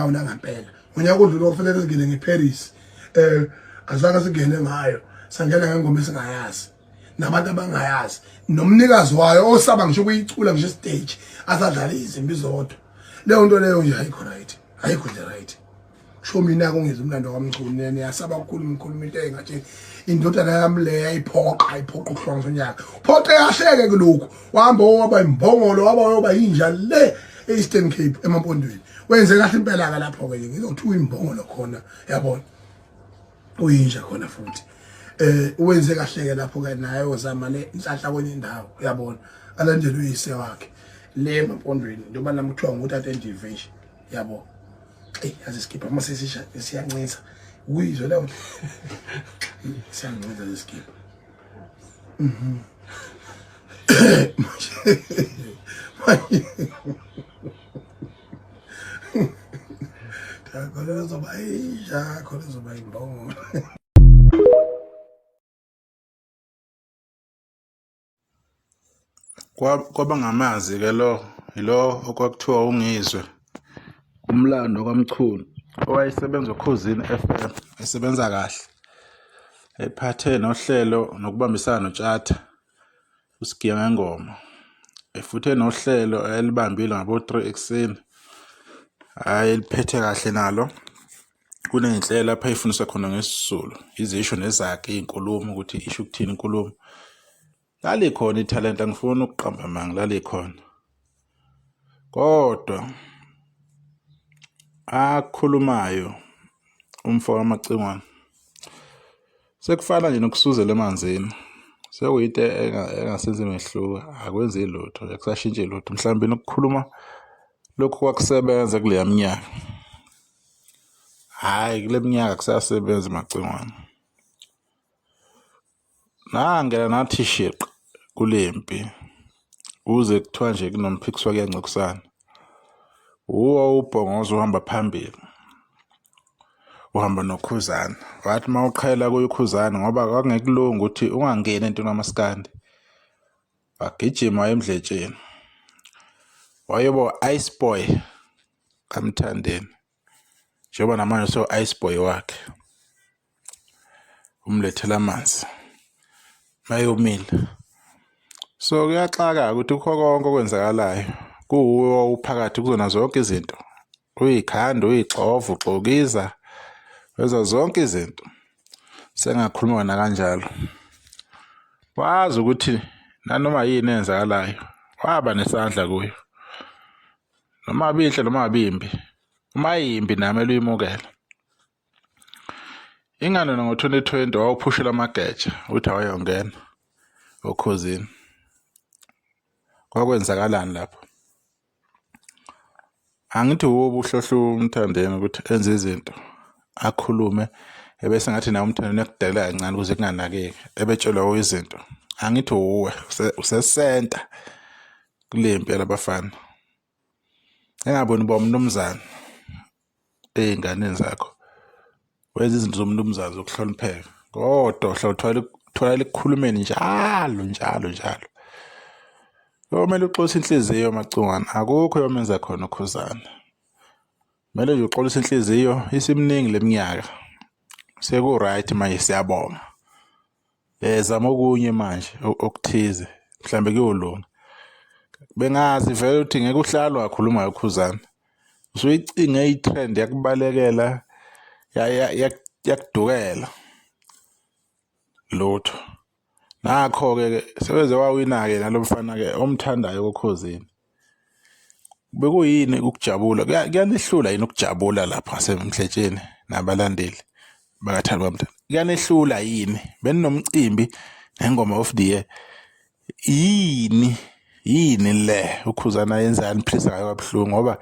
ngayo nangampela. Ngonyaka odlule kufanele singene ngeParis, azange singene ngayo, sangena ngengoma esingayazi nabantu abangayazi, nomnikazi wayo osaba ngisho ukuyicula ngisho stage, asadlala izimbi zodwa. Leyo nto leyo nje ayikho right, ayikho nje right. Kusho mina kungizwa umlando kaMchunu, niyasaba ukukhuluma ikhuluma into engathi indodana yami le yayiphoqa, ayiphoqa ukuhlonza unyaka. Phoqe kahleke kulokhu, wahamba waba imbongolo, waba yoba yinja le e-Eastern Cape emampondweni. Wenze kahle impela ke lapho ke, ngizothuka imbongolo khona, yabona uyinja khona futhi. Wenze kahle ke lapho ke, naye ozama le inhlanhla kwenye indawo, uyabona, alandele uyise wakhe le emampondweni, njengoba nami kuthiwa ngutata endive nje, yabo. Eyi, yazi isikibha uma sesisha siyancisa, ukuyizwe leyo nto, siyancisa lesikibha. Manje khona izoba inja, khona izoba imbongolo. Kwaba ngamazi-ke lo, yilo okwakuthiwa uNgizwe, umlando kaMchunu, owayesebenza oKhozini F_M, esebenza kahle, ephathe nohlelo nokubambisana noTshatha, uSigiya Ngengoma, futhi enohlelo elibambile ngabo-three ekuseni, hhayi eliphethe kahle nalo. Kuney'nhlelo lapho ey'fundisa khona ngesiZulu, izisho nezaga, iy'nkulumo ukuthi isho ukuthini inkulumo. Lalikhona ithalente, angifuni ukuqamba amanga, lalikhona. Kodwa akukhulumayo umfo kaMacingwane sekufana nje nokusuzela emanzini, sekuyinto engasenzi mehluko, akwenzi lutho, akusashintshi lutho. Mhlawumbe nokukhuluma lokhu kwakusebenza kuleya minyaka, hhayi kule minyaka akusasebenzi Macingwane. Nangena nathi shiqi kule mpi, kuze kuthiwa nje kunomphikiswa kuyancikisana. Wuwo ubhongoza uhamba phambili, uhamba noKhuzani. Wathi uma uqhela kuye uKhuzani ngoba kwakungekulungi ukuthi ungangeni entweni kamaskandi, wagijima waya eMdletsheni, wayoba u-ice boy kaMthandeni, njengoba namanje usewu-ice boy wakhe. Umlethela amanzi mayomile. So kuyaxaka ukuthi kukho konke okwenzakalayo kuwuwe owawuphakathi kuzona zonke izinto, uyikhanda, uyixova, uxokiza, wenza zonke izinto. Sengakhuluma nakanjalo, wazi ukuthi nanoma yini eyenzakalayo waba nesandla kuyo, noma binhle noma bimbi, uma yimbi nami eluyimukele. Ingani wena ngo-2020 wawuphushela amageja uthi awayongena oKhozini, kwakwenzakalani lapho? Angithi wuwe obuhlohla uMthandeni ukuthi enze izinto, akhulume ebese ngathi nawe uMthandeni uyakudelela kancane ukuze kunganakeki, ebetshelwa wuwe izinto. Angithi wuwe usesenta kule mpi yalabafana. Engaboni uba umnumzane ey'nganeni zakho, wenza izinto zomnumzane zokuhlonipheka, kodwa uhlala uthola utholakala ekukhulumeni njalo njalo njalo. Kuyomele uxolise inhliziyo Macungwane, akukho oyomenza khona uKhuzani. Kumele nje uxolise inhliziyo, isiminingi le minyaka, seku-right manje siyabonga. Zama okunye manje okuthize mhlambe kuyolunga. Bengazi vele ukuthi ngeke uhlale wakhuluma ngoKhuzani. Usuyicinge i-trend yakubalekela yakudukela lutho. Nakho-ke ke sebeze wawina-ke nalo mfana-ke omthandayo oKhozini. Bekuyini ukujabula? Kuyanihlula yini ukujabula lapha ngaseMdletsheni nabalandeli bakaThando kaMthembu? Kuyanihlula yini? Beninomcimbi nengoma of the year. Yini yini le uKhuzani ayenzayo aniphilisa ngayo kabuhlungu ngoba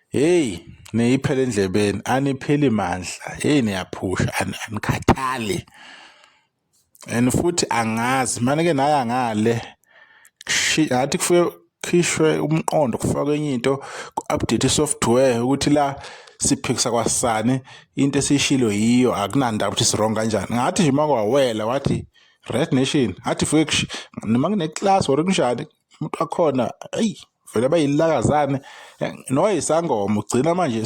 hey niyiphela endlebeni anipheli mandla, hey niyaphusha anikhathali. And futhi angazi mane ke naya ngale ngathi kufike khishwe umqondo kufakwe enye into ku-update i-software ukuthi la siphikisa kwasani into esiyishilo yiyo akunandaba ukuthi si-wrong kanjani. Ngathi nje uma kwawela wathi Red Nation ngathi fike noma kune-class or kunjani umuntu wakhona eyi. Vele bayilakazane noyisangoma ugcina manje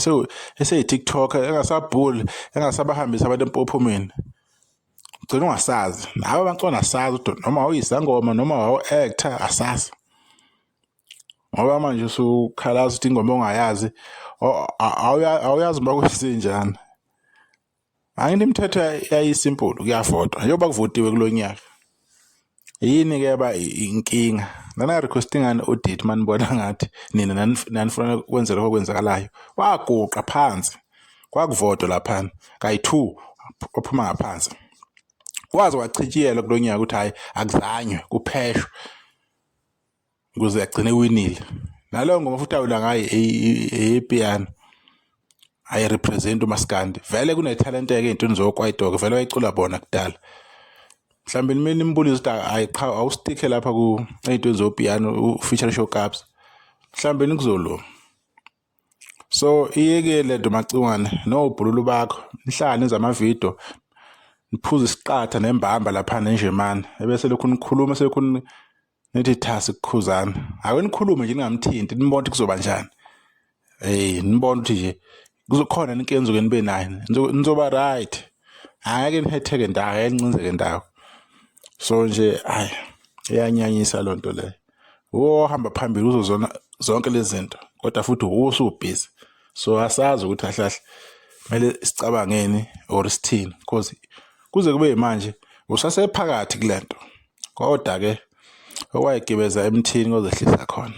eseyi-TikTok engasabhuli engasabahambisi abantu empophomeni. Ugcina ungasazi nawe abantwana asazi ukuthi noma wawuyisangoma noma wawu-actor asazi. Ngoba manje usukhalaza ukuthi ingoma ongayazi awuyazi uba kwenzenjani. Angithi imithetho yayisimple kuyavotwa njengoba kuvotiwe kulo nyaka. Yini-ke yaba inkinga? Nana-request ngani audit uma nibona ngathi nina nanifuna kwenze lokho okwenzakalayo. Waguqa phansi kwakuvotwa laphana kayi-two waphuma ngaphansi. Waze wachitshiyelwa kulo nyaka ukuthi hhayi akuzanywe kupheshwe. Ukuze agcine ewinile. Naleyo ngoma futhi awina ngayo eyepiyano ayirepresent umaskandi. Vele kunethalente-ke ey'ntweni zokwaito-ke vele wayecula bona kudala. Mhlawumbe nimele nimbulise ukuthi hhayi qha awustikhe lapha ey'ntweni zopiyano u-feature oKabza. Mhlawumbe kuzolunga. So iyeke le nto Macingwane nobhululu bakho nihlale nenze amavidiyo niphuze isiqatha nembamba lapha nenjemane ebese lokhu nikhuluma selokhu nithi thasi kukhuzana ake nikhulume nje ningamthinti nibone ukuthi kuzoba njani. Hey nibone ukuthi nje kuzokhona inkinga enizoke nibe nayo nizoba right angeke nihetheke ndawo angeke nincinzeke ndawo. So nje hhayi iyanyanyisa loo nto leyo. Wohamba phambili kuzo zona zonke lezi zinto kodwa futhi wuwe usubhizi. So asazi ukuthi kahle kahle kumele sicabangeni or sithini cause kuze kube manje usasephakathi kule nto. Kodwa-ke okwayigibeza emthini kozehlisa khona.